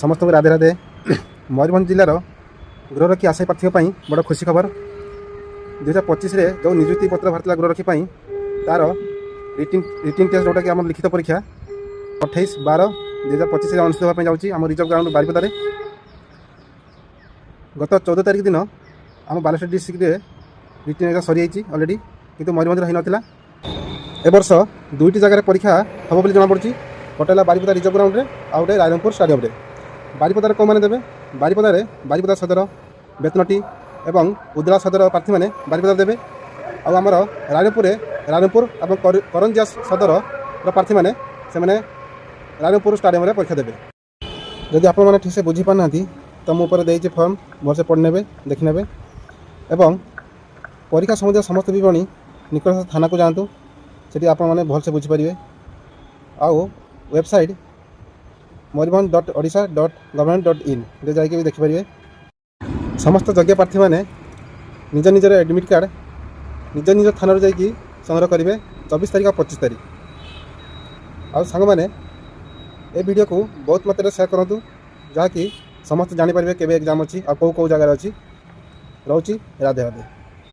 ସମସ୍ତଙ୍କୁ ରାଧେ ରାଧେ। ମୟୂରଭଞ୍ଜ ଜିଲ୍ଲାର ଗୃହରକ୍ଷୀ ଆଶାୟୀ ପ୍ରାର୍ଥୀଙ୍କ ପାଇଁ ବଡ଼ ଖୁସି ଖବର। 2025ରେ ଯେଉଁ ନିଯୁକ୍ତି ପତ୍ର ବାହାରିଥିଲା ଗୃହରକ୍ଷୀ ପାଇଁ, ତା'ର ରିଟିନ୍ ଟେଷ୍ଟ, ଯେଉଁଟାକି ଆମର ଲିଖିତ ପରୀକ୍ଷା, 28/12/2025ରେ ଅନୁଷ୍ଠିତ ହେବା ପାଇଁ ଯାଉଛି ଆମ ରିଜର୍ଭ ଗ୍ରାଉଣ୍ଡ ବାରିପଦାରେ। ଗତ 14 ତାରିଖ ଦିନ ଆମ ବାଲେଶ୍ୱର ଡିଷ୍ଟ୍ରିକ୍ଟରେ ରିଟିନ୍ ଏକ୍ଜାମ୍ ସରିଯାଇଛି ଅଲରେଡ଼ି, କିନ୍ତୁ ମୟୂରଭଞ୍ଜରେ ହୋଇନଥିଲା। ଏ ବର୍ଷ ଦୁଇଟି ଜାଗାରେ ପରୀକ୍ଷା ହେବ ବୋଲି ଜଣାପଡ଼ୁଛି। ଗୋଟେ ହେଲା ବାରିପଦା ରିଜର୍ଭ ଗ୍ରାଉଣ୍ଡରେ ଆଉ ଗୋଟେ ରାଇରଙ୍ଗପୁର ଷ୍ଟାଡ଼ିୟମରେ। ବାରିପଦାରେ କେଉଁମାନେ ଦେବେ? ବାରିପଦାରେ ବାରିପଦା ସଦର, ବେତନଟି ଏବଂ ଉଦଳା ସଦର ପ୍ରାର୍ଥୀମାନେ ବାରିପଦା ଦେବେ। ଆଉ ଆମର ରାଇରଙ୍ଗପୁରରେ ରାଇରଙ୍ଗପୁର ଏବଂ କରଞ୍ଜିଆ ସଦରର ପ୍ରାର୍ଥୀମାନେ, ସେମାନେ ରାଇରଙ୍ଗପୁର ଷ୍ଟାଡ଼ିୟମରେ ପରୀକ୍ଷା ଦେବେ। ଯଦି ଆପଣମାନେ ଠିକ୍ସେ ବୁଝିପାରୁନାହାନ୍ତି, ତ ମୁଁ ଉପରେ ଦେଇଛି ଫର୍ମ, ଭଲସେ ପଢ଼ିନେବେ, ଦେଖିନେବେ ଏବଂ ପରୀକ୍ଷା ସମ୍ବନ୍ଧୀୟ ସମସ୍ତ ବିବରଣୀ ନିକଟସ୍ଥ ଥାନାକୁ ଯାଆନ୍ତୁ, ସେଠି ଆପଣମାନେ ଭଲସେ ବୁଝିପାରିବେ। ଆଉ ୱେବସାଇଟ୍ mayurbhanj.odisha.government.in ରେ ଯାଇକି ବି ଦେଖିପାରିବେ। ସମସ୍ତ ଯୋଗ୍ୟ ପ୍ରାର୍ଥୀମାନେ ନିଜ ନିଜର ଆଡ଼ମିଟ୍ କାର୍ଡ଼ ନିଜ ନିଜ ଥାନାରୁ ଯାଇକି ସଂଗ୍ରହ କରିବେ 24 ତାରିଖ ଆଉ 25 ତାରିଖ। ଆଉ ସାଙ୍ଗମାନେ, ଏ ଭିଡ଼ିଓକୁ ବହୁତ ମାତ୍ରାରେ ସେୟାର କରନ୍ତୁ, ଯାହାକି ସମସ୍ତେ ଜାଣିପାରିବେ କେବେ ଏକ୍ଜାମ୍ ଅଛି ଆଉ କେଉଁ କେଉଁ ଜାଗାରେ ଅଛି। ରହୁଛି, ରାଧେ ରାଧେ।